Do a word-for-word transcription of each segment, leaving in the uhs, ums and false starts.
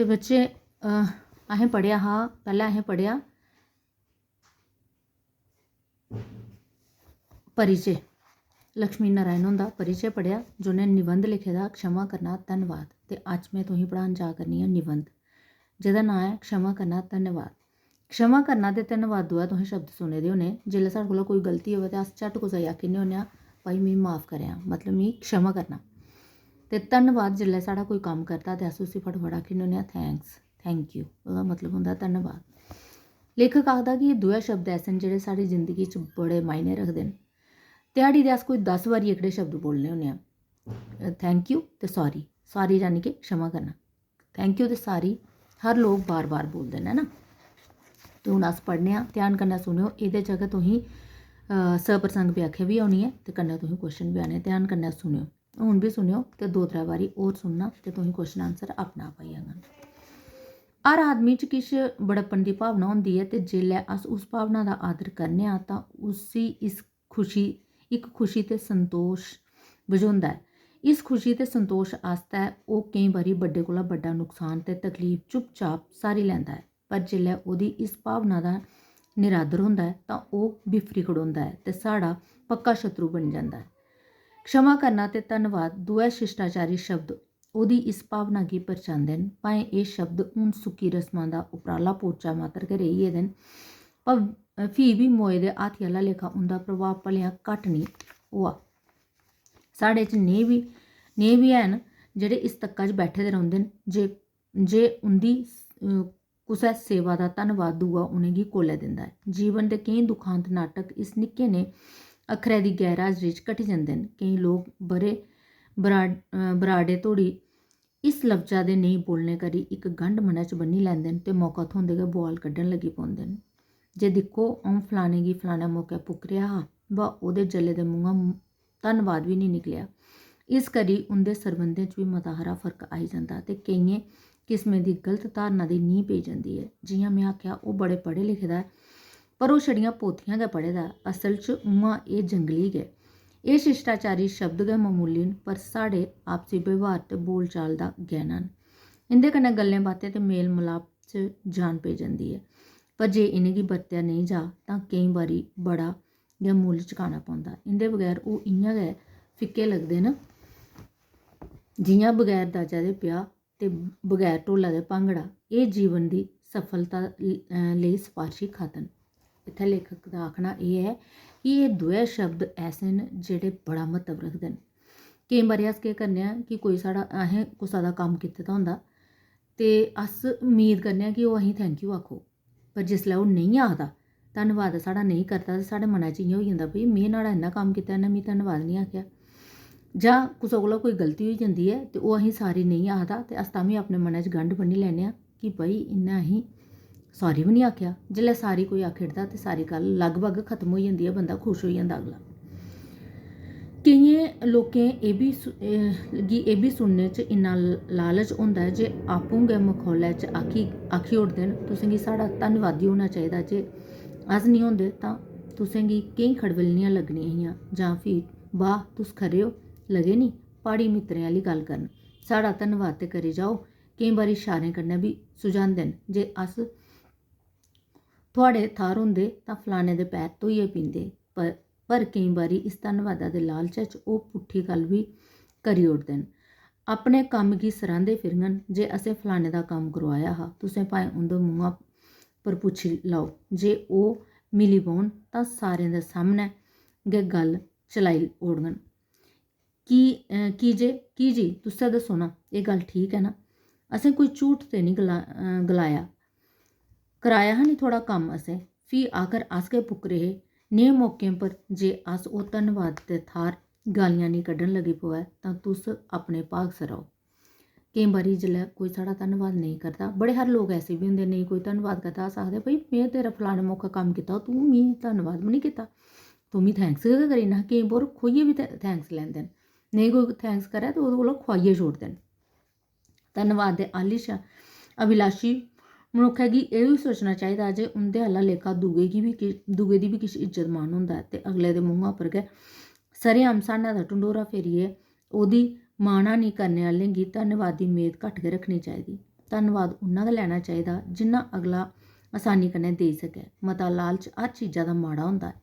ते बच्चे, अ, असें पढ़ेआ हा, पैह्लें असें पढ़ेआ परिचे, लक्ष्मी नारायण हुंदा परिचे पढ़ेआ, जि'नें निबंध लिखे दा क्षमा करना धन्नवाद। ते अज्ज में तुसेंगी पढ़ान जा करनी आं निबंध, जेह्दा नांऽ ऐ क्षमा करना धन्नवाद। क्षमा करना ते धन्नवाद दोऐ तुसें शब्द सुने दे होने। जेल्लै साढ़े कोला कोई गलती होऐ ते अस झट्ट कुसै गी आखी ओड़ने होन्ने आं, "भाई, मिगी माफ करेआं", मतलब मिगी क्षमा करना। ते धन्नवाद, जेल्लै साढ़ा कोई कम्म करदा ते अस उसी फटोफट आखी ओड़ने होन्ने आं, "थैंक्स, थैंक यू", ओह्दा मतलब होंदा धन्नवाद। लेखक आखदा कि एह् दोऐ शब्द ऐसे न जेह्ड़े साढ़ी जिंदगी च बड़े मायने रखदे न। ध्याड़ी दे अस कोई दस बारी एह्कड़े शब्द बोलने होन्ने आं, थैंक यू ते सॉरी। सॉरी यानी कि क्षमा करना। थैंक यू ते सॉरी हर लोक बार बार बोलदे न, है ना? ते हून अस पढ़ने आं, ध्यान कन्नै सुनेओ। एह्दे च गै तुसें, अ, सप्रसंग व्याख्या बी होनी ऐ ते कन्नै तुसें क्वेश्चन बी आने। ध्यान कन्नै सुनेओ, हून बी सुनेओ ते दो त्रै बारी होर सुनना ते तुसें क्वेश्चन आंसर अपने आप आई जाङन। हर आदमी च किश बड़प्पन दी भावना होंदी ऐ ते जेल्लै अस उस भावना दा आदर करने आं तां उसी इस खुशी, इक खुशी ते संतोष बझोंदा ऐ। इस खुशी ते संतोष आस्तै ओह् केईं बारी बड्डे कोला बड्डा नुकसान ते तकलीफ चुपचाप स्हारी लैंदा ऐ, पर जिसलै ओह्दी इस भावना दा निरादर होंदा ऐ तां ओह् बिफरी खड़ोंदा ऐ ते साढ़ा पक्का शत्रु बनी जंदा ऐ। क्षमा करना ते धन्नवाद दोऐ शिष्टाचारी शब्द ओह्दी इस भावना गी परचांदे न। भाएं एह् शब्द हून सुक्की रस्मां दा उप्पराला पोचा मात्तर गै रेही गेदे न, पर फ्ही बी मोए दे हाथी आह्ला लेखा उं'दा प्रभाव भलेआं घट्ट निं होआ। साढ़े च नेह् बी, नेह् बी हैन जेह्ड़े इस तक्का च बैठे दे रौंह्दे न जे, जे उं'दी, अ, कुसै सेवा दा धन्नवाद दूआ उ'नेंगी कोलै दिंदा ऐ। जीवन दे केईं दुखांत नाटक इस निक्के नेह् अक्खरै दी गैर हाजरी च घटी जंदे न। केईं लोक ब'रे बराड-, अ, बराडे धोड़ी इस लफ्जा दे नेईं बोलने करी इक गंढ मनै च ब'न्नी लैंदे न ते मौका थ्होंदे गै बुआल कड्ढन लगी पौंदे न जे दिक्खो, अ'ऊं फलाने गी फलाने मौकै पुक्करेआ हा, बा ओह्दे जले दे मुंहा धन्नवाद बी निं निकलेआ। इस करी उं'दे सरबंधें च बी मता हारा फर्क आई जंदा ते केइयें किस्में दी गलत धारणा दी नींह् पेई जंदी ऐ। जि'यां में आखेआ, ओह् बड़े पढ़े लिखे दा ऐ, पर ओह् छड़ियां पोथियां गै पढ़े दा ऐ। असल च उ'आं एह् जंगली गै। एह् शिष्टाचारी शब्द गै ममूली न, पर साढ़े आपसी व्यवहार ते बोलचाल दा गैह्ना न। इं'दे कन्नै गल्लें बातें ते मेल मलाप च जान पेई जंदी ऐ, पर जे इ'नेंगी बरतेआ नेईं जा, तां केईं बारी बड़ा गै मुल्ल चुकाना पौंदा। इं'दे बगैर ओह् इ'यां गै फिक्के लगदे न, जि'यां बगैर दाजा दे ब्याह् ते बगैर ढोला दे भांगड़ा। एह् जीवन दी सफलता ल-, अ, लेई सफारशी खत न। इत्थै लेखक दा आखना एह् ऐ कि एह् दोऐ शब्द ऐसे न जेह्ड़े बड़ा म्हत्तव रखदे न। केईं बारी अस केह् करने आं कि कोई साढ़ा, असें कुसै दा कम्म कीते दा होंदा ते अस उम्मीद करने आं कि ओह् असेंगी थैंक यू आखो, पर जिसलै ओह् नेईं आखदा, धन्नवाद साढ़ा नेईं करदा, ते साढ़े मनै च इ'यां होई जंदा, "भई, में न्हाड़ा इन्ना कम्म कीता, इन्नै मिगी धन्नवाद निं आखेआ।" जां कुसै कोला कोई गलती होई जंदी ऐ ते ओह् असेंगी सारी नेईं आखदा, ते अस तां बी अपने मनै च गंढ ब'न्नी लैन्ने आं कि, "भई, इन्नै असेंगी सारी बी निं आखेआ।" जिसलै सारी कोई आखी ओड़दा, ते सारी गल्ल लगभग खत्म होई जंदी ऐ, बंदा खुश होई जंदा अगला। केइयें लोकें एह् बी सु-, एह्, गी एह् बी सुनने च इन्ना ल-, लालच होंदा ऐ जे आपूं गै मखौलै च आखी, आखी ओड़दे न, "तुसें गी साढ़ा धन्नवादी होना चाहिदा जे अस निं होंदे तां तुसें गी केईं खड़बेलनियां लग्गनियां हियां, जां फ्ही, 'वाह, तुस खरे ओ, लगे निं प्हाड़ी मित्तरें आह्ली गल्ल करन। साढ़ा धन्नवाद ते करी जाओ।'" केईं बारी इशारें कन्नै बी सुझांदे न जे अस थुआढ़े थाह्र होंदे तां फलाने दे पैर धोइयै पींदे, पर, पर केईं बारी इस धन्नवादा दे लालचै च ओह् पुट्ठी गल्ल बी करी ओड़दे न। अपने कम्म गी सरांह्दे फिरङन जे असें फलाने दा कम्म करोआया हा। तुसें भाएं उं'दे मुंहा पर पुच्छी लैओ जे ओह् मिली बौह्न तां सारें दे सामनै गै गल्ल चलाई ओड़ङन। की, अ, की जे, की जी, तुस्सै दस्सो ना, एह् गल्ल ठीक ऐ ना? असें कोई झूठ ते निं गला-, अ, गलाया। कराया हा निं थुआढ़ा कम्म असें, फ्ही आखर अस गै पुक्करे हे। नेह् मौकें पर जे अस ओह् धन्नवाद दे थाह्र गालियां निं कड्ढन लगी पवै, तां तुस अपने भाग सराओ। केईं बारी जिसलै कोई साढ़ा धन्नवाद नेईं करदा, बड़े हारे लोक ऐसे बी होंदे, नेईं कोई धन्नवाद करदा, अस आखदे, "भई, में तेरा फलाने मौकै कम्म कीता, तूं मिगी धन्नवाद बी निं कीता, तूं मिगी थैंक्स गै करी ओड़ना हा।" केईं बारी खोइयै बी थैंक्स लैंदे न, नेईं कोई थैंक्स करै ते ओह्दे कोला खोआइयै छोड़दे न। धन्नवाद दे आलिशा-, अभिलाशी मनुक्खै गी एह् बी सोचना चाहिदा जे उं'दे आह्ला लेखा दूए गी बी कि-, दूए दी बी किश इज्जत मान होंदा ऐ ते अगले दे मुंहा पर गै सरेआम स्हान्ने दा ढंडोरा फेरियै ओह्दी माना निं करने आह्लें गी धन्नवाद दी मेद घट्ट गै रक्खनी चाहिदी। धन्नवाद उन्ना गै लैना चाहिदा जिन्ना अगला आसानी कन्नै देई सकै। मता लालच हर चीजा दा माड़ा होंदा ऐ।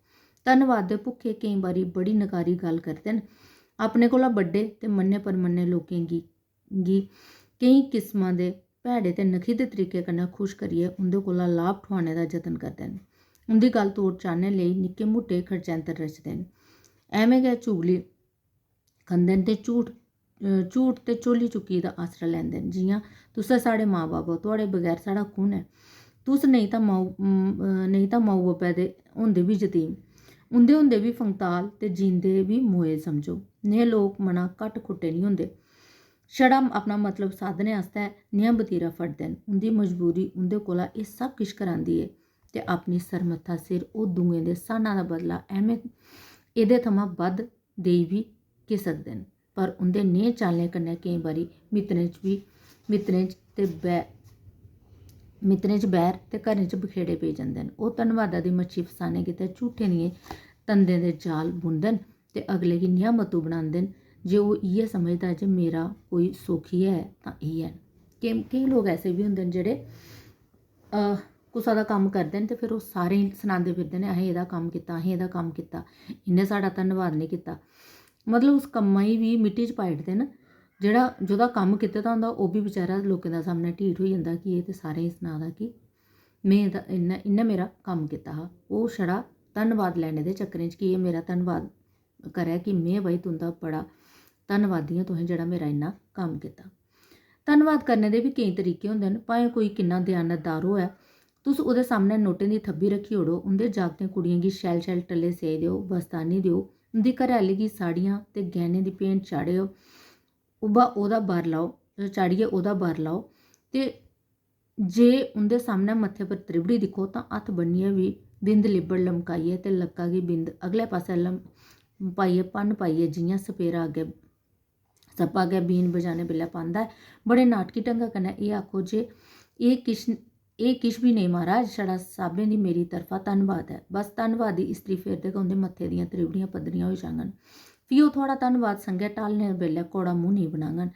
धन्नवाद दे भुक्खे केईं बारी बड़ी नकारी गल्ल करदे न। अपने कोला बड्डे ते मन्ने परमन्ने लोकें गी गी केईं किस्मां दे भैड़े ते नखिद्ध तरीके कन्नै खुश करियै उं'दे कोला लाभ ठुआने दा जतन करदे न। उं'दी गल्ल तोड़ चाढ़ने लेई निक्के मुट्टे खड़चैंतर रचदे न। ऐमें गै चुगली खंदे न ते झूठ अ, झूठ ते झोली चुक्की दा आसरा लैंदे न। जि'यां तुस साढ़े मां बब्ब ओ, थुआढ़े बगैर साढ़ा कु'न ऐ? तुस नेईं तां माऊ अम, अ, नेईं तां माऊ बब्बै दे होंदे बी जतीम, उं'दे होंदे बी फंगताल ते जींदे बी मोए समझो। नेह लोक मना घट्ट खुट्टे निं होंदे। छड़ा अपना मतलब साधने आस्तै नेहा बतीरा फड़दे न। उं'दी मजबूरी उं'दे कोला एह् सब किश करांदी ऐ ते अपनी सरमत्था सिर ओह् दूएं दे स्हाना दा बदला ऐमें एह्दे थमां बद्ध देई बी केह् सकदे न। पर उं'दे नेह चालें कन्नै केईं बारी मित्तरें च बी मित्तरें च ते बै मित्तरें च बैर ते घरें च बखेड़े पेई जंदे न। ओह् धन्नवादा दी मच्छी फसाने गितै झूठें दियें तंदें दे जाल बुनदे न ते अगले गी नेहा मतू बनांदे न जे ओह् इ'यै समझदा जे मेरा कोई सोखी ऐ तां इ'यै न। केईं केईं लोक ऐसे बी होंदे न जेह्ड़े अ, कुसै दा कम्म करदे न ते फिर ओह् सारें गी सनांदे फिरदे न, "असें एह्दा कम्म कीता, असें एह्दा कम्म कीता, इ'न्नै साढ़ा धन्नवाद निं कीता।" मतलब उस कम्मा गी बी मिट्टी च पाई ओड़दे न। जेह्ड़ा, जेह्दा कम्म कीते दा होंदा ओह् बी बेचारा लोकें दे सामनै ढीठ होई जंदा कि एह् ते सारें गी सना दा कि में एह्दा, इ'न्नै, इ'न्नै मेरा कम्म कीता हा। ओह् छड़ा धन्नवाद लैने दे चक्करें च कि एह् मेरा धन्नवाद करै कि में भाई तुं'दा बड़ा धन्नवादी आं, तुसें जेह्ड़ा मेरा इन्ना कम्म कीता। धन्नवाद करने दे बी केईं तरीके होंदे न। भाएं कोई किन्ना दयानतदार होऐ, तुस ओह्दे सामनै नोटें दी थब्बी रक्खी ओड़ो। उं'दे जागतें कुड़ियें गी शैल शैल टल्ले सेआई देओ, बस्तानी देओ। उं'दी घरै आह्ली गी साड़ियां ते गैह्नें दी भेंट चाढ़ेओ। उब्बा ओह्दा बर लाओ, चाढ़ियै ओह्दा बर लाओ ते जे उं'दे सामनै मत्थे पर त्रिबड़ी दिक्खो तां हत्थ ब'न्नियै बी बिंद लिब्बड़ लमकाइयै ते लक्का गी बिंद अगले पासै लम-, पाइयै, भन्न पाइयै, जि'यां सपेरा अग्गें, सप्पा अग्गें बीन बजाने बेल्लै पांदा ऐ, बड़े नाटकी ढंगा कन्नै एह् आखो जे एह् किश, एह् किश बी नेईं महाराज, छड़ा साह्बें दी मेरी तरफा धन्नवाद ऐ। बस धन्नवादी इस्त्री फेरदे गै उं'दे मत्थे दियां त्रिबड़ियां पद्धरियां होई जाङन। फ्ही ओह् थुआढ़ा धन्नवाद संगै ढालने बेल्लै कौड़ा मूंह् नेईं बनाङन।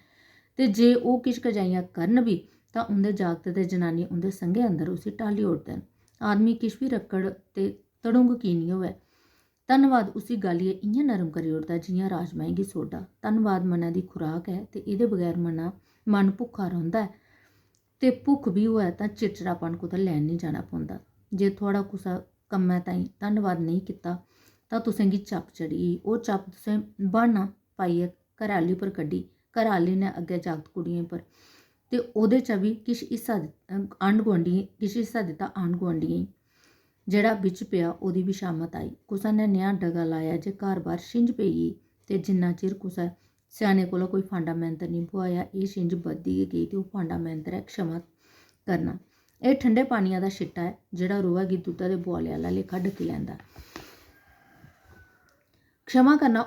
ते जे ओह् किश कजाइयां करन बी तां उं'दे जागत ते जनानी उं'दे संगै अंदर उसी ढाली ओड़दे न। आदमी किश बी रक्कड़ ते धड़ुंग की निं होऐ, धन्नवाद उसी गालियै इ'यां नरम करी ओड़दा जि'यां राजमाहें गी सोडा। धन्नवाद मनै दी खुराक ऐ ते एह्दे बगैर मना, मन भुक्खा रौंह्दा ऐ ते भुक्ख बी होऐ तां चिड़चिड़ापन कुतै लैन निं जाना पौंदा। जे थुआढ़ा कुसै कम्मै ताईं धन्नवाद नेईं कीता तां तुसें गी चप चढ़ी गेई। ओह् चप तुसें ब्हान्ना पाइयै घरै आह्ली पर कड्ढी, घरै आह्ली ने अग्गें जागत कुड़ियें पर, ते ओह्दे चा बी किश हिस्सा दित-, आंढ गुआंढियें, किश हिस्सा दित्ता आंढ गुआंढियें गी। जेह्ड़ा बिच्च पेआ, ओह्दी बी शामत आई। कुसै ने नेहा डगा लाया जे घर-बार छिंज पेई गेई, ते जिन्ना चिर कुसै स्याने कोला कोई फांडा-मैंतर निं बुआया, एह् छिंज बधदी गै गेई ते ओह् फांडा-मैंतर ऐ क्षमा करना। एह् ठंडे पानिया दा छिट्टा ऐ, जेह्ड़ा रोहै गी दुद्धै दे बुआले आह्ला लेखा ढक्की लैंदा ऐ। क्षमा करना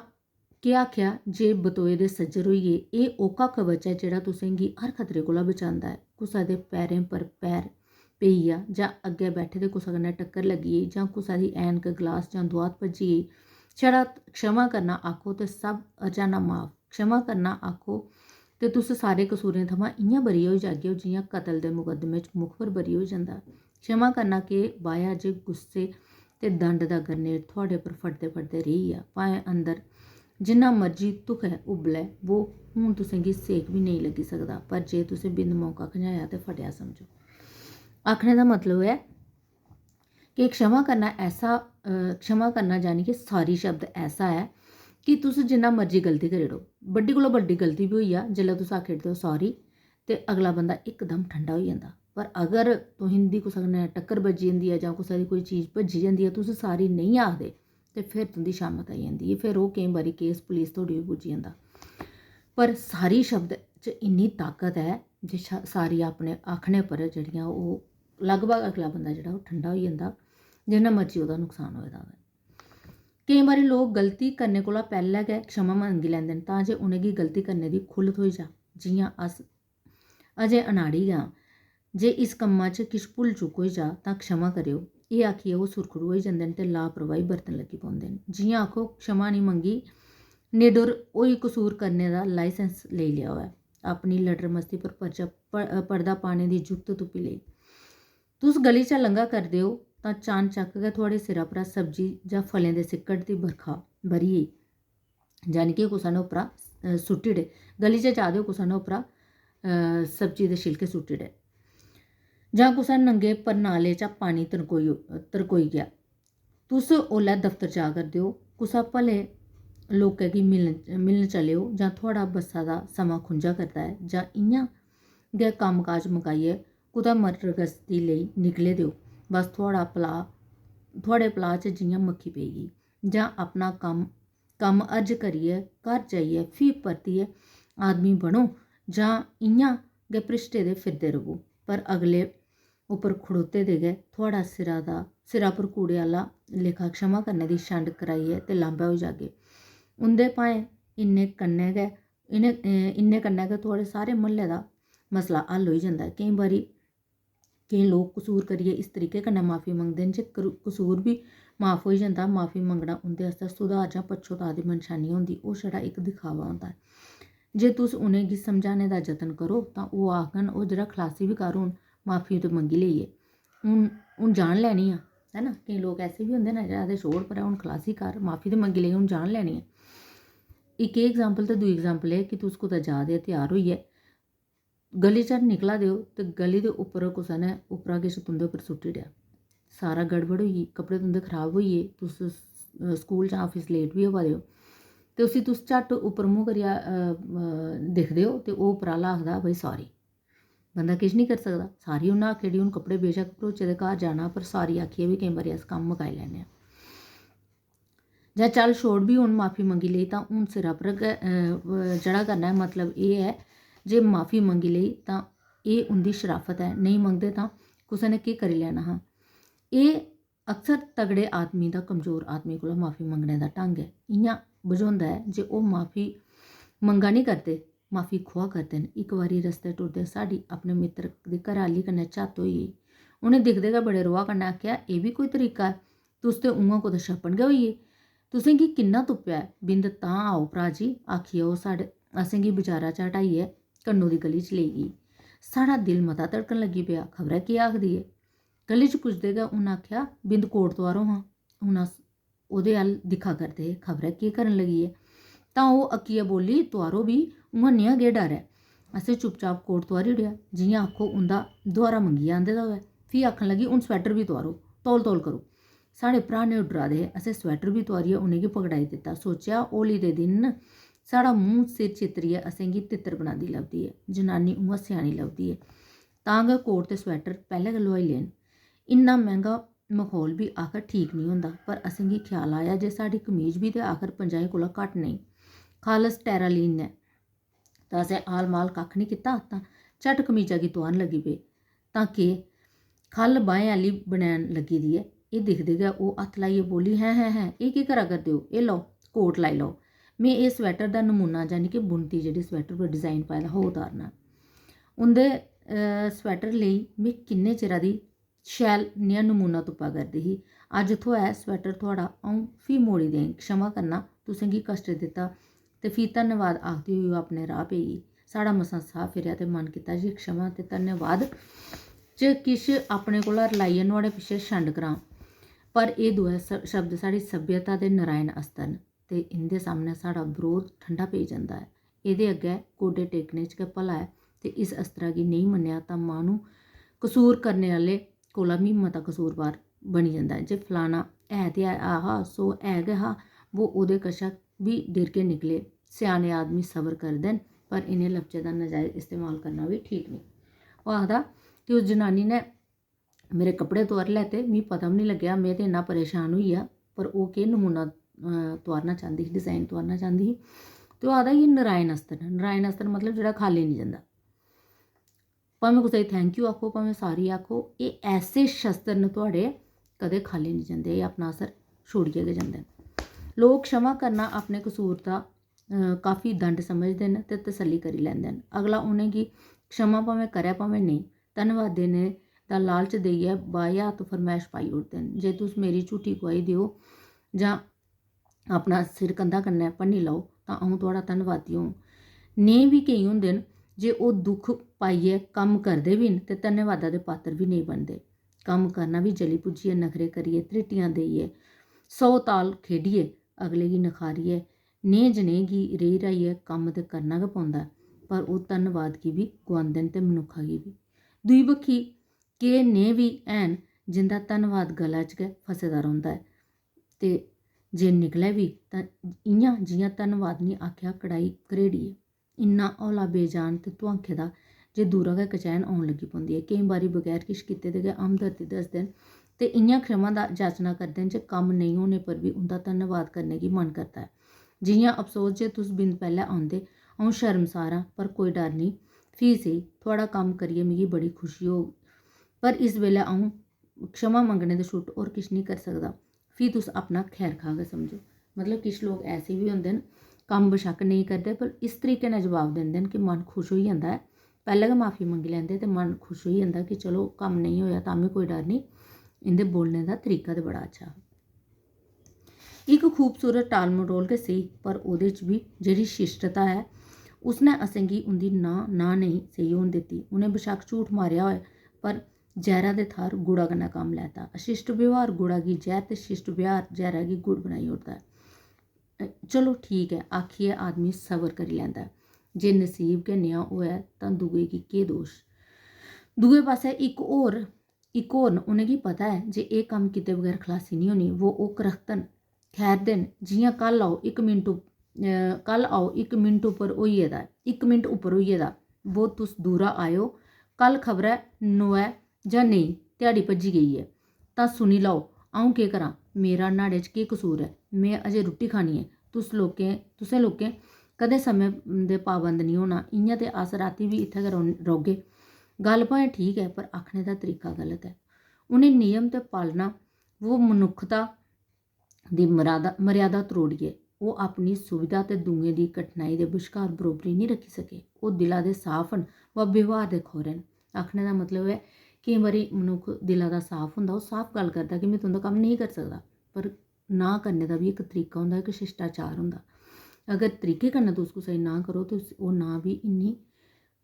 केह् आखेआ जे बतोए दे सज्जर होई गे। एह् ओह्का कवच ऐ जेह्ड़ा तुसें गी हर खतरे कोला बचांदा ऐ। कुसै दे पैरें पर पैर पेई गेआ जां अग्गें बैठे दे कुसै कन्नै टक्कर लग्गी गेई जां कुसै दी ऐनक, गलास जां दोआत भज्जी गेई, छड़ा क्षमा करना आखो ते सब हरजाना माफ। क्षमा करना आखो ते तुस सारे कसूरें थमां इ'यां बरी होई जागेओ जि'यां कतल दे मुकदमे च मुखबर बरी होई जंदा। क्षमा करना केह् बाया जे गुस्से ते दंड दा गरनेड थुआढ़े पर फटदे-फटदे रेही गेआ। भाएं अंदर जिन्ना मर्जी धुखै उब्बलै, वो हून तुसेंगी सेक बी नेईं लग्गी सकदा, पर जे तुसें बिंद मौका खंजाया ते फटेआ समझो। आखने दा मतलब ऐ कि क्षमा करना ऐसा, अ, क्षमा करना जानी कि sorry शब्द ऐसा ऐ कि तुस जिन्ना मर्जी गलती करी ओड़ो, बड्डी कोला बड्डी गलती बी होई जा, जेल्लै तुस आखी ओड़दे ओ sorry, ते अगला बंदा इकदम ठंडा होई जंदा। पर अगर तुसेंगी कुसै कन्नै टक्कर बज्जी जंदी ऐ जां कुसै दी कोई चीज भज्जी जंदी ऐ, तुस sorry नेईं आखदे, ते फिर तुं'दी शामत आई जंदी ऐ। फिर ओह् केईं बारी केस पुलिस धोड़ी बी पुज्जी जंदा। पर sorry शब्द च इन्नी ताकत ऐ जे शा-, sorry अपने आखने पर जेह्ड़ियां ओह् लगभग अगला बंदा जेह्ड़ा ओह् ठंडा होई जंदा, जिन्ना मर्जी ओह्दा नुकसान होए दा होऐ। केईं बारी लोक गलती करने कोला पैह्लें गै क्षमा मंगी लैंदे न तां जे उ'नेंगी गलती करने दी खु'ल्ल थ्होई जा। जि'यां अस अजें अनाड़ी गै आं। जे इस कम्मा च किश भुल चूक होई जा तां क्षमा करेओ। एह् आखियै ओह् सुरखड़ू होई जंदे न ते लापरवाही बरतन लगी पौंदे न। जि'यां आखो, क्षमा निं मंगी, निडर होई कसूर करने दा लाइसेंस लेई लेआ होऐ। अपनी लटर मस्ती पर परचा-, प-, पर्दा पाने दी जुगत तुप्पी लेई। तुस गली चा लंघा करदे ओ तां चानचक्क गै थुआड़े सिरा परा सब्जी जां फलें दे सिक्कड़ दी बरखा ब'री गेई, यानी कि कुसै ने उप्परा, अ, सुट्टी ओड़े। गली च जा दे ओ, कुसै ने उप्परा, अ, सब्जी दे छिलके सुट्टी ओड़े, जां कुसै नंगे परनाले चा पानी तनकोई, तरकोई गेआ। तुस ओल्लै दफ्तर जा करदे ओ, कुसै भले लोकै गी मिलन, मिलन चले ओ, जां थुआड़ा बस्सा दा समां खुंझा करदा ऐ, जां इ'यां गै कम्म-काज मकाइयै कुतै मरगस्ती लेई निकले दे ओ। बस थुआड़ा पलाऽ, थुआड़े पलाऽ च जि'यां मक्खी पेई गेई, जां अपना कम्म, कम्म हर्ज करियै घर जाइयै फ्ही परतियै आदमी बनो, जां इ'यां गै भ्रिश्टे दे फिरदे र'वो। पर अगले उप्पर खड़ोते दे गै थुआड़ा सिरा दा, सिरा पर कूड़े आह्ला लेखा क्षमा करने दी छंड कराइयै ते लांभै होई जागे। उं'दे भाएं इन्ने कन्नै गै, इ'नें, इन्ने कन्नै गै थुआड़े सारे म्हल्ले दा मसला हल होई जंदा ऐ। केईं बारी केईं लोक कसूर करियै इस तरीके कन्नै माफी मंगदे न जे करू-, कसूर बी माफ होई जंदा। माफी मंगना उं'दे आस्तै सुधार जां पच्छोताऽ दी मनशा निं होंदी, ओह् छड़ा इक दिखावा होंदा ऐ। जे तुस उ'नेंगी समझाने दा जतन करो तां ओह् आखङन, "ओह् जरा खलासी बी कर, हून माफी ते मंगी लेई ऐ, हून, हून जान लैनी आं।" है ना, केईं लोक ऐसे बी होंदे न, "आखदे छोड़ परें, हून खलासी कर, माफी ते मंगी लेई, हून जान लैनी आं।" इक एह् एग्जाम्पल ते दूई एग्जाम्पल एह् कि तुस कुतै जा दे, त्यार होइयै गली चा निकला दे ओ ते गली दे उप्पर कुसै ने उप्परा किश तुं'दे उप्पर सुट्टी ओड़ेआ, सारा गड़बड़ होई गेई, कपड़े तुं'दे खराब होई गे, तुस, अ, स्कूल जां ऑफिस लेट बी होआ दे ओ, ते उसी तुस झट्ट उप्पर मूंह् करियै, अ, अ, दिखदे ओ ते ओह् उप्पर आह्ला आखदा, "भाई, सॉरी।" बंदा किश निं करी सकदा, सारी उन्नै आखी ओड़ी, हून कपड़े बेशक्क भरोचे दे, घर जाना, पर सॉरी आखियै बी केईं बारी अस कम्म मकाई लैन्ने आं। जां चल छोड़ बी, हून माफी मंगी लेई तां हून सिरा पर गै, अ, चढ़ा करना ऐ। मतलब एह् ऐ जे माफी मंगी लेई तां एह् उं'दी शराफत ऐ, नेईं मंगदे तां कुसै ने केह् करी लैना हा। एह् अक्सर तगड़े आदमी दा कमजोर आदमी कोला माफी मंगने दा ढंग ऐ। इ'यां बझोंदा ऐ जे ओह् माफी मंगा निं करदे, माफी खुआ करदे न। इक बारी रस्तै टुरदे साढ़ी अपने मित्तर दी घरै आह्ली कन्नै झत्त होई गेई। उ'नें दिखदे गै बड़े रोहा कन्नै आखेआ, "एह् बी कोई तरीका ऐ? तुस ते उ'आं कुतै छप्पन गै होई गे। तुसें गी किन्ना तुप्पेआ ऐ? बिंद तां आओ भ्राऽ जी," आखियै ओह् साढ़े, असेंगी बजारा चा हटाइयै कन्नू दी गली च लेई गेई। साढ़ा दिल मता धड़कन लगी पेआ, खबरै केह् आखदी ऐ। गली च पुजदे गै उ'न्न आखेआ, "बिंद कोट तुआरो हां।" हून अस ओह्दे अ'ल्ल दिक्खा करदे हे, खबरै केह् करन लगी ऐ। तां ओह् अक्कियै बोल्ली, "तुआरो बी, उ'आं नेहा केह् डर ऐ?" असें चुपचाप कोट तुआरी ओड़ेआ, जि'यां आखो उं'दा दुहारा मंगियै आंदे दा होऐ। फ्ही आखन लगी, "हून स्वैटर बी तुआरो, तौल तौल करो।" साढ़े भ्राऽ ने उड्डरा दे हे, असें स्वैटर बी तुआरियै उ'नेंगी पकड़ाई दित्ता। सोचेआ, होली दे दिन साढ़ा मूंह् सिर चित्तरियै असेंगी तित्तर बनांदी लभदी ऐ। जनानी उ'आं स्यानी लभदी ऐ। तां गै कोट ते स्वैटर पैह्लें गै लोआई लेन। इन्ना मैंह्गा म्हौल बी आखर ठीक निं होंदा, पर असेंगी ख्याल आया जे साढ़ी कमीज बी ते आखर पंजाहें कोला घट्ट नेईं, खालस टैरालीन ऐ। तां असें आल-माल कक्ख निं कीता, तां झट्ट कमीजा गी तुआरन लगी पे। तां केह्, ख'ल्ल बाहें आह्ली बनैन लग्गी दी ऐ। एह् दिखदे गै ओह् हत्थ लाइयै बोल्ली, "हैं, हैं, हैं, एह् केह् करा करदे ओ? एह् लैओ, कोट लाई लैओ। में एह् स्वैटर दा नमूना, यानी कि बुनती, जेह्ड़ी स्वैटर पर डिजाइन पाए दा हा, ओह् उतारना।" उं'दे, अ, स्वैटर लेई में किन्ने चिरा दी शैल नेहा नमूना तुप्पा करदी ही। अज्ज थ्होऐ स्वैटर थुआढ़ा, अ'ऊं फ्ही मोड़ी देङ। क्षमा करना, तुसें गी कश्ट दित्ता। ते फ्ही धन्नवाद आखदी होई ओह् अपने राह् पेई गेई। साढ़ा मसां साह् फिरेआ ते मन कीता जे क्षमा ते धन्नवाद च किश अपने कोला रलाइयै नुहाड़े पिच्छें छंड करां। पर एह् दोऐ स-, शब्द साढ़ी सभ्यता दे नारायण अस्त्र न। ते इं'दे सामनै साढ़ा बरोध ठंडा पेई जंदा ऐ। एह्दे अग्गें गोडे टेकने च गै भला ऐ, ते इस अस्त्रा गी नेईं मन्नेआ तां माह्नू कसूर करने आह्ले कोला बी मता कसूरवार बनी जंदा ऐ। जे फलाना है ते है हा, सो है गै हा, वो ओह्दे कशा बी डिरके निकले। स्याने आदमी सबर करदे न, पर इ'नें लफ्जें दा नजायज इस्तेमाल करना बी ठीक नेईं। ओह् आखदा कि उस जनानी ने मेरे कपड़े तुआरी लैते, मिगी पता बी निं लग्गेआ, में ते इन्ना परेशान होई गेआ। पर ओह् केह् नमूना, अ, तुआरना चांह्दी ही, डिजाइन तुआरना चांह्दी ही। ते ओह् आखदा, "एह् नारायण अस्त्र न।" नारायण अस्त्र मतलब जेह्ड़ा खाल्ली निं जंदा। भामें कुसै गी thank you आखो, भामें sorry आखो, एह् ऐसे शस्त्र न थुआढ़े, कदें खाल्ली निं जंदे, एह् अपना असर छोड़ियै गै जंदे न। लोक क्षमा करना अपने कसूर दा, अ, काफी दंड समझदे न ते तसल्ली करी लैंदे न। अगला उ'नेंगी क्षमा भामें करै भामें नेईं, धन्नवाद देने दा लालच देइयै बाह्या हत्थ फरमैश पाई ओड़दे न जे तुस मेरी झूठी गुआही देओ जां अपना सिर कंधा कन्नै भन्नी लैओ तां अ'ऊं थुआढ़ा धन्नवादी होङ। नेह् बी केईं होंदे न जे ओह् दुख पाइयै कम्म करदे बी न ते धन्नवादा दे पात्तर बी नेईं बनदे। कम्म करना बी जली पुज्जियै, नखरे करियै, त्रिट्टियां देइयै, सौ ताल खेढियै अगले गी नखारियै, नेह् जनेह् गी रेही राहियै कम्म ते करना गै पौंदा ऐ, पर ओह् धन्नवाद गी बी गुआंदे न ते मनुक्खा गी बी। दूई बक्खी केह् नेह् बी हैन जिं'दा धन्नवाद गला च गै फसे दा रौंह्दा ऐ, ते जे निकलै बी तां इ'यां जि'यां धन्नवाद निं आखेआ कड़ाही घरेड़ी ऐ। इन्ना हौला बेजान ते धुआंखे दा जे दूरा गै कचैन औन लगी पौंदी ऐ। केईं बारी बगैर किश कीते दे गै हमदर्दी दसदे न ते इ'यां क्षमा दा याचना करदे न जे कम्म नेईं होने पर बी उं'दा धन्नवाद करने गी मन करदा ऐ। जि'यां अफसोस जे तुस बिंद पैह्लें औंदे, अ'ऊं शर्मसार आं, पर कोई डर निं, फ्ही सेही, थुआढ़ा कम्म करियै मिगी बड़ी खुशी होग। पर इस बेल्लै अ'ऊं क्षमा मंगने दे छुट्ट होर किश निं करी सकदा। फ्ही तुस अपना खैर खाह् गै समझो। मतलब, किश लोक ऐसे बी होंदे न, कम्म बशक्क नेईं करदे, पर इस तरीके नै जवाब दिंदे न कि मन खुश होई जंदा ऐ। पैह्लें गै माफी मंगी लैंदे ते मन खुश होई जंदा कि चलो, कम्म नेईं होएआ तां बी कोई डर निं, इं'दे बोलने दा तरीका ते बड़ा अच्छा हा। इक खूबसूरत टाल मटोल गै सेही, पर ओह्दे च बी जेह्ड़ी शिष्टता ऐ, उसने असेंगी उं'दी नां, नां नेईं सेही होन दित्ती। उ'नें बशक्क झूठ मारेआ होऐ, पर जैह्रा दे थाह्र गुड़ा कन्नै कम्म लैता। अशिष्ट व्यवहार गुड़ा गी जैह्र ते शिष्ट व्यवहार जैह्रा गी गुड़ बनाई ओड़दा ऐ। चलो, ठीक ऐ, आखियै आदमी सबर करी लैंदा ऐ। जे नसीब गै नेहा होऐ तां दूए गी केह् दोश? दूए पासै इक होर, इक होर न, उ'नेंगी पता ऐ जे एह् कम्म कीते बगैर खलासी निं होनी। वो ओह् करख्त न, खैर दे न, जि'यां कल आओ, इक मिंट उप-, अ, कल आओ, इक मिंट उप्पर होई गेदा ऐ, इक मिंट उप्पर होई गेदा। वो तुस दूरा आएओ, कल खबरै नोऐ जां नेईं, ध्याड़ी भज्जी गेई ऐ। तां सुनी लैओ, अ'ऊं केह् करां? मेरा न्हाड़े च केह् कसूर ऐ? में अजें रुट्टी खानी ऐ। तुस लोकें, तुसें लोकें कदें समें दे पाबंद निं होना। इ'यां ते अस रातीं बी इत्थै गै रौह्न-, रौह्गे। गल्ल भाएं ठीक ऐ, पर आखने दा तरीका गलत ऐ। उ'नें नियम ते पालना, वो मनुक्खता दी मरादा-, मर्यादा त्रोड़ियै ओह् अपनी सुविधा ते दूएं दी कठिनाई दे बश्कार बरोबरी निं रक्खी सके। ओह् दिला दे साफ न, वा व्यवहार दे खौरे न। आखने दा मतलब ऐ, केईं बारी मनुक्ख दिला दा साफ होंदा, ओह् साफ गल्ल करदा कि में तुं'दा कम्म नेईं करी सकदा, पर नां करने दा बी इक तरीका होंदा, इक शिष्टाचार होंदा। अगर तरीके कन्नै तुस कुसै गी नां करो ते उस, ओह् नां बी इन्नी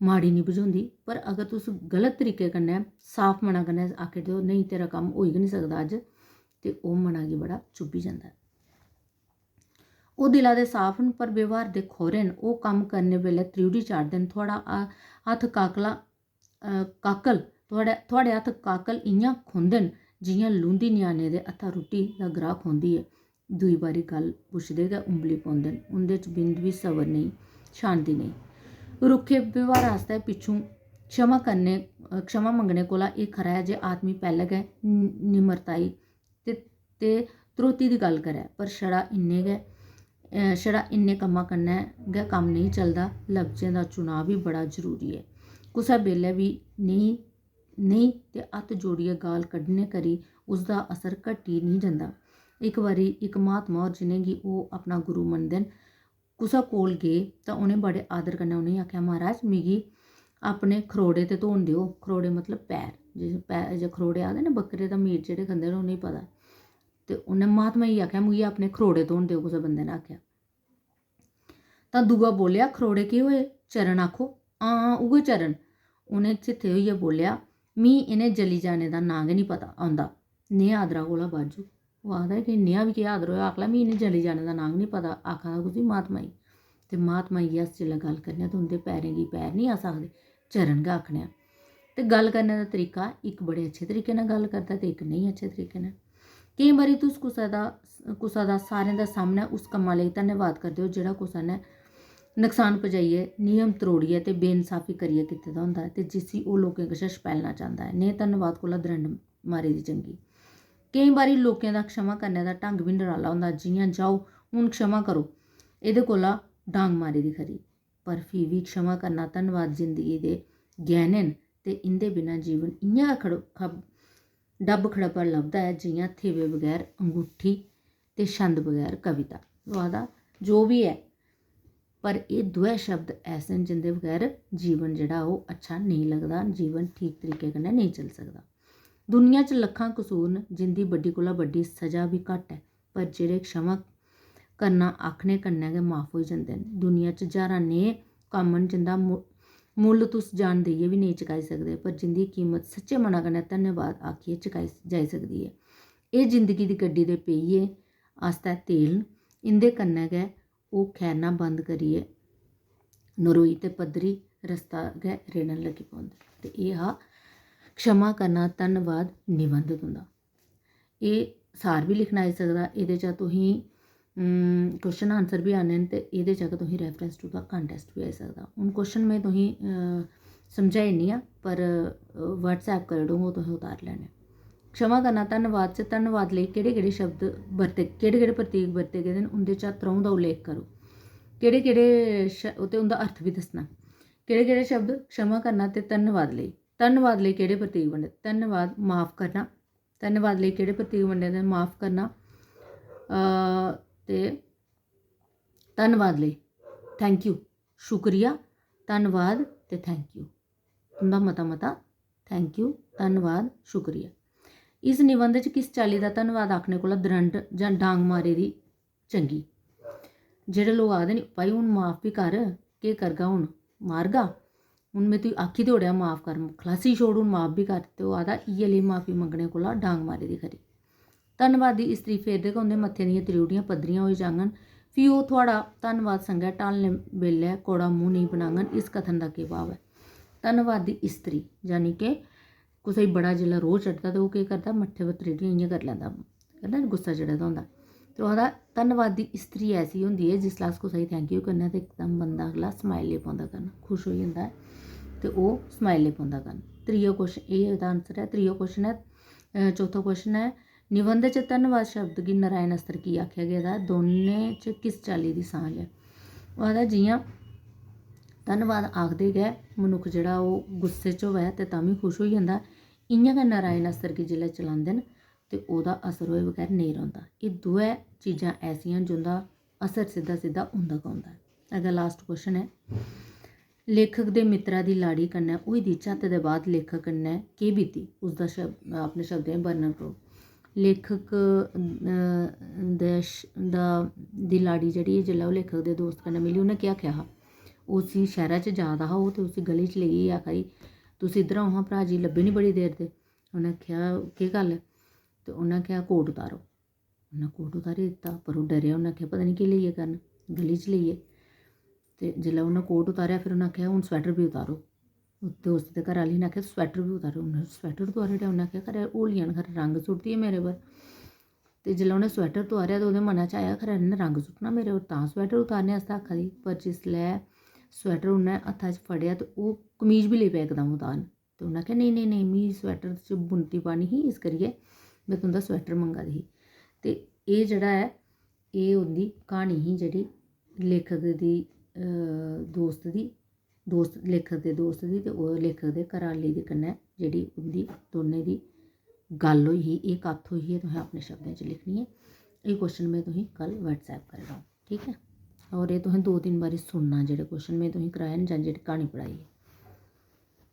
माड़ी निं बझोंदी, पर अगर तुस गलत तरीके कन्नै, साफ मना कन्नै आखी देओ, "नेईं, तेरा कम्म होई गै निं सकदा अज्ज", ते ओह् मना गी बड़ा चुब्भी जंदा ऐ। ओह् दिला दे साफ न, पर व्यवहार दे खौरे न। ओह् कम्म करने बेल्लै त्रिउढ़ी चाढ़दे न। थुआढ़ा ह-, हत्थ काकला, अ, काकल, थुआढ़े, थुआढ़े हत्थ काकल इ'यां खौंदे न, जि'यां लूंदी ञ्याणे दे हत्था रुट्टी दा ग्राह् खौंदी ऐ। दूई बारी गल्ल पुछदे गै उंबली पौंदे न। उं'दे च बिंद बी सबर नेईं, शांति नेईं। रुक्खे व्यवहार आस्तै पिच्छूं क्षमा करने, अ, क्षमा मंगने कोला एह् खरा ऐ जे आदमी पैह्लें गै नि-, निम्रताई ते, ते ध्रोती दी गल्ल करै, पर छड़ा इन्ने गै, अ, छड़ा इन्ने कम्मा कन्नै गै कम्म नेईं चलदा, लफ्जें दा चुनाऽ बी बड़ा जरूरी ऐ। कुसै बेल्लै बी नेईं, नेईं ते हत्थ जोड़ियै गाल कड्ढने करी उसदा असर घटी निं जंदा। इक बारी इक महात्मा होर, जि'नेंगी ओह् अपना गुरु मनदे न, कुसै कोल गे तां उ'नें बड़े आदर कन्नै उ'नेंगी आखेआ, "महाराज, मिगी अपने खरोड़े ते धोन देओ।" खरोड़े मतलब पैर, जिस पै-, जे खरोड़े आखदे ना, बक्करे दा मीट जेह्ड़े खंदे न, उ'नेंगी पता। ते उ'नें महात्मा गी आखेआ, "मिगी अपने खरोड़े धोन देओ," कुसै बंदे ने आखेआ। तां दूआ बोलेआ, "खरोड़े केह् होए? चरण आखो।" "हां, हां, उ'ऐ चरण।" उ'नें झित्थे होइयै बोलेआ, "मी इ'नें जली जाने दा नांऽ गै निं पता औंदा।" नेहा आदरा कोला बाजू। ओह् आखदा कि नेहा बी केह् आदर होआ, आखला, "मी इ'नें जली जाने दा नांऽ गै निं पता।" आखा दा कुसी? महात्मा गी। ते महात्मा गी अस जिसलै गल्ल करने आं ते उं'दे पैरें गी पैर निं अस आखदे, चरण गै आखने आं। ते गल्ल करने दा तरीका, इक बड़े अच्छे तरीके नै गल्ल करदा ते इक नेईं अच्छे तरीके नै। केईं बारी तुस कुसै दा, कुसै दा सारें दे सामनै उस कम्मा लेई धन्नवाद करदे ओ जेह्ड़ा कुसै ने नकसान पजाइयै, नियम त्रोड़ियै ते बेइंसाफी करियै कीते दा होंदा ऐ ते जिसी ओह् लोकें कशा छपैलना चांह्दा ऐ। नेह् धन्नवाद कोला द्रंड मारे दी चंगी। केईं बारी लोकें दा क्षमा करने दा ढंग बी नराला होंदा, जि'यां, "जाओ, हून क्षमा करो, एह्दे कोला डांग मारे दी खरी।" पर फ्ही बी क्षमा करना धन्नवाद जिंदगी दे गैह्ने न ते इं'दे बिना जीवन इ'यां गै खड़-, खब-, डब्ब खड़ब्बा लभदा ऐ जि'यां थेवे बगैर अंगूठी ते छंद बगैर कविता। ओह् आखदा, जो बी ऐ, पर एह् दोऐ शब्द ऐसे न जिं'दे बगैर जीवन जेह्ड़ा ओह् अच्छा नेईं लगदा, जीवन ठीक तरीके कन्नै नेईं चली सकदा। दुनिया च लक्खां कसूर न, जिं'दी बड्डी कोला बड्डी स'जा बी घट्ट ऐ, पर जेह्ड़े क्षमा करना आखने कन्नै गै माफ होई जंदे न। दुनिया च ज्हारां नेह् कम्म न जिं'दा मु-, मुल्ल तुस जान देइयै बी नेईं चुकाई सकदे, पर जिं'दी कीमत सच्चे मना कन्नै धन्यवाद आखियै चुकाई जाई सकदी ऐ। एह् जिंदगी दी गड्डी दे पेहिये आस्तै तेल न। इं'दे कन्नै गै ओह् खैरना बंद करियै नरोई ते पद्धरी रस्ता गै रेड़न लगी पौंदे। ते एह् हा क्षमा करना धन्नवाद निबंध तुं'दा। एह् सार बी लिखना आई सकदा। एह्दे च तुसें क्वेश्चन आंसर बी आने न ते एह्दे च तुसें reference to the context B I सकदा। हून क्वेश्चन में तुसें समझाई ओड़नी आं, पर WhatsApp करी ओड़ङ, ओह् तुसें उतारी लैने। क्षमा करना धन्नवाद च धन्नवाद लेई केह्ड़े केह्ड़े शब्द बरते, केह्ड़े केह्ड़े प्रतीक बरते गेदे न, उं'दे चा त्र'ऊं दा उल्लेख करो। केह्ड़े केह्ड़े श ते उं'दा अर्थ बी दस्सना। केह्ड़े केह्ड़े शब्द क्षमा करना ते धन्नवाद लेई, धन्नवाद लेई केह्ड़े प्रतीक बने? धन्नवाद, माफ करना। धन्नवाद लेई केह्ड़े प्रतीक बने दे? माफ करना, अ, ते धन्नवाद लेई thank you, शुक्रिया, धन्नवाद ते thank you। तुं'दा मता मता thank you, धन्नवाद, शुक्रिया। इस निबंध च किस चाल्ली दा धन्नवाद आखने कोला दरंड जां डांग मारे दी चंगी? जेह्ड़े लोक आखदे न, "भाई, हून माफ बी कर, केह् करगा हून, मारगा? हून में तुगी आखी ते ओड़ेआ माफ कर, खलासी छोड़, हून माफ बी कर।" ते ओह् आखदा, "इ'यै लेई माफी मंगने कोला डांग मारे दी खरी।" धन्नवादी स्त्री फेरदे गै उं'दे मत्थे दियां त्रिउढ़ियां पद्धरियां होई जाङन। फ्ही ओह् थुआढ़ा धन्नवाद संगै ढालने बेल्लै कौड़ा मूंह् नेईं बनाङन। इस कथन दा केह् भाव ऐ? धन्नवादी स्त्री, यानी के कुसै गी बड़ा जिसलै रोह् चढ़दा ते ओह् केह् करदा, मत्थे पर त्रिउढ़ियां इ'यां करी लैंदा, करदा ना, गुस्सा चढ़े दा होंदा। ते ओह् आखदा, धन्नवादी स्त्री ऐसी होंदी ऐ, जिसलै अस कुसै गी thank you करने आं ते इकदम बंदा अगला smile लेई पौंदा करन, खुश होई जंदा ऐ ते ओह् smile लेई पौंदा करन। त्रीया क्वेश्चन, एह् एह्दा आंसर ऐ। त्रीया क्वेश्चन ऐ, अ, चौथा क्वेश्चन ऐ, निबंध च धन्नवाद शब्द गी नारायण अस्त्र की आखेआ गेदा ऐ? दौनें च किस चाल्ली दी सांझ ऐ? ओह् आखदा, जि'यां धन्नवाद आखदे गै मनुक्ख जेह्ड़ा ओह् गुस्से च होऐ ते तां बी खुश होई जंदा, इ'यां गै नारायण अस्त्र गी जिसलै चलांदे न ते ओह्दा असर होए बगैर नेईं रौंह्दा। एह् दोऐ चीजां ऐसियां न जिं'दा असर सिद्धा सिद्धा होंदा गै होंदा ऐ। अग्गें last question ऐ, लेखक दे मित्तरा दी लाड़ी कन्नै होई दी झत्त दे बाद लेखक कन्नै केह् बीती, उसदा शब्द, अपने शब्दें च वर्णन करो। लेखक, अ, दे श-, दा, दी लाड़ी जेह्ड़ी ऐ, जेल्लै ओह् लेखक दे दोस्त कन्नै मिली, उ'न्नै केह् आखेआ हा? ओह् उसी शैह्रा च जा दा हा, ओह् ते उसी गली च लेइयै आखा दी, "तुस इद्धर आओ हां भ्राऽ जी, लब्भे निं बड़ी देर दे।" उ'न्नै आखेआ, "केह् गल्ल ऐ?" ते उ'न्नै आखेआ, "कोट उतारो।" उ'न्नै कोट उतारी दित्ता, पर ओह् डरेआ, उ'न्नै आखेआ, "पता निं केह् लेइयै करन, गली च लेइयै।" ते जिसलै उ'न्नै कोट उतारेआ, फिर उ'न्नै आखेआ, "हून sweater बी उतारो।" ओह् दोस्त दे घरै आह्ले ने आखेआ, "Sweater बी उतारो।" उ'न्नै sweater उतारी ओड़ेआ, उ'न्नै आखेआ, "खरै होलिया ने खरै रंग सुट्टी दिया मेरे पर।" ते जिसलै उ'न्नै sweater तुआरेआ ते ओह्दे मनै च आया, "खरै इ'न्नै रंग सुट्टना मेरे पर, तां sweater उतारने आस्तै आखा दी।" पर जिसलै sweater उ'न्नै हत्था च फड़ेआ ते ओह् कमीज बी लेई पेआ इकदम उतारन। ते उ'न्नै आखेआ, "नेईं, नेईं, नेईं, मी sweater च बुनती पानी ही, इस करियै में तुं'दा sweater मंगा दी ही।" ते एह् जेह्ड़ा ऐ, एह् उं'दी क्हानी ही जेह्ड़ी लेखक दी, अ, दोस्त दी, दोस्त, लेखक दे दोस्त दी ते ओह् लेखक दे घरै आह्ले दी कन्नै जेह्ड़ी उं'दी दौनें दी गल्ल होई ही, एह् कत्थ होई ही, एह् तुसें अपने शब्दें च लिखनी ऐ। एह् question में तुसें कल WhatsApp करी ओड़ां, ठीक ऐ? होर एह् तुसें दो तिन्न बारी सुनना, जेह्ड़े question में तुसें कराए न जां जेह्ड़ी क्हानी पढ़ाई ऐ।